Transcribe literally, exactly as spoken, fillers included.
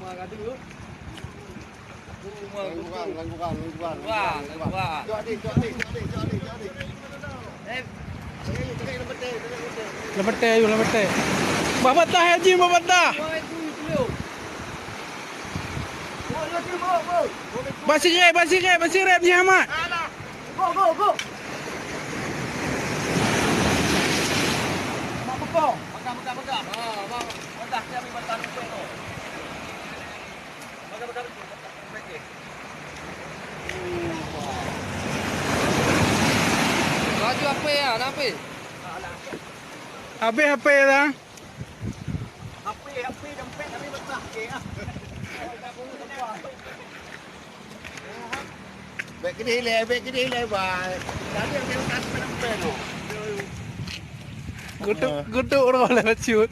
Langguan, langguan, langguan, langguan, langguan. Jok adik, jok adik, jok adik, jok adik, jok adik. Eh. Lam batèe, ayuh, lam batèe. Bah batah, Haji, bah batah. Bak sirèp, bak sirèp, bak sirèp, nyan amat. Go, go, go. Mak bekong. Pegang, pegang, pegang. Ha, bang. Pegang, dia ambil batang rumput tu. Pegang, pegang, pegang. Laju apa ya, nak apa? Habéh H P dah. Bèk keudéh ilèe, bèk keudéh ilèe, bang. Tadi yang dia tak pernah pernah. Geutuk, geutuk roh lah cut.